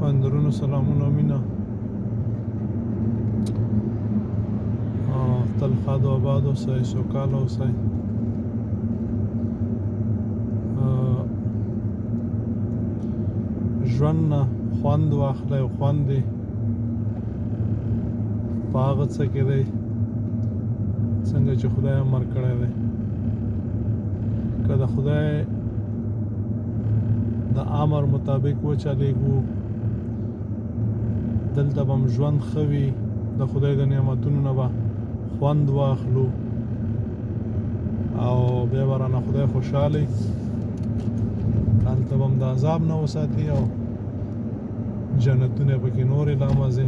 اندرونو سلامونه مینه، تل ښاد او آباد اوسئ، سوکاله اوسئ. ژوند نه خوند واخلئ او خوند یې په هغه څه کې دی څنګه چې خدای امر کړی دی. که د خدای د امر مطابق وچلېږو، دلته به هم ژوند ښه وي، د خدای د نعمتونو نه به خوند واخلو او بیا به رانه خدای خوشحاله، هلته به هم د عذاب نه وساتي او جنتونه پکې نورې لا مزې.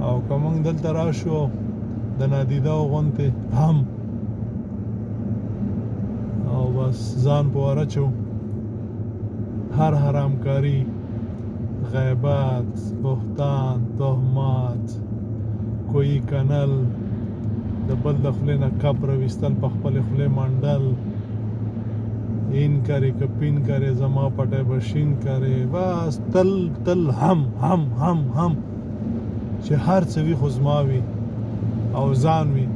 او که موږ دلته راشو د نادیده غونتې هم او بس ځان په ورچو، هر حرامکاری، غیبت، بهتان، تهمت، کوی کنل، د بل د خولې نه کپ راویستل، په خپلې خولې منډل، این کرے که پین کرے، زما پټی به شین کرے، بس تل تل هم هم هم هم چې هر څه وي خو زما وي او ځان وي.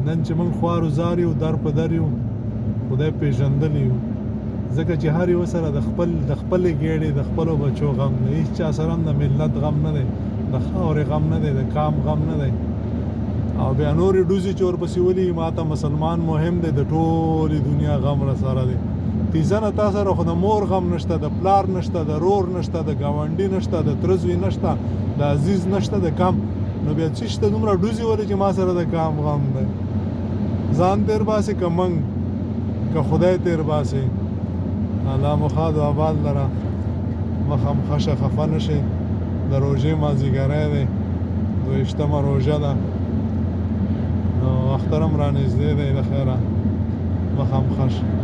نن چې موږ خوار و زار یو، در په در یو، خدای پېژندلی یو، ځکه چې هر یو سره د خپل د خپلې ګېډې د خپلو بچو غم دی، هیڅ چا سره هم د ملت غم نه دی، د خاورې غم نه دی، د کام غم نه دی. او بیا نورې ډوزې چې ورپسې ولي، ماته مسلمان مهم دی، د ټولې دنیا غم را سره دی. تیزنه تا سره خو د مور غم نشته، د پلار نشته، د رور نشته، د ګاونډي نشته، د تره زوی نشته، د عزیز نشته، د کام نو بیا څه شته دومره ډوزې ولې چې ما سره د کام غم دی؟ ځان تیر باسي که موږ، که خدای تیر باسي. الله مو ښاد او آباد لره. مخه مو ښه شه، خفه نه شئ. د روژې مازدیګری دی، 22مه روژه ده، نو اختر هم رانږدې دی. د خیره، مخه مو ښه شه.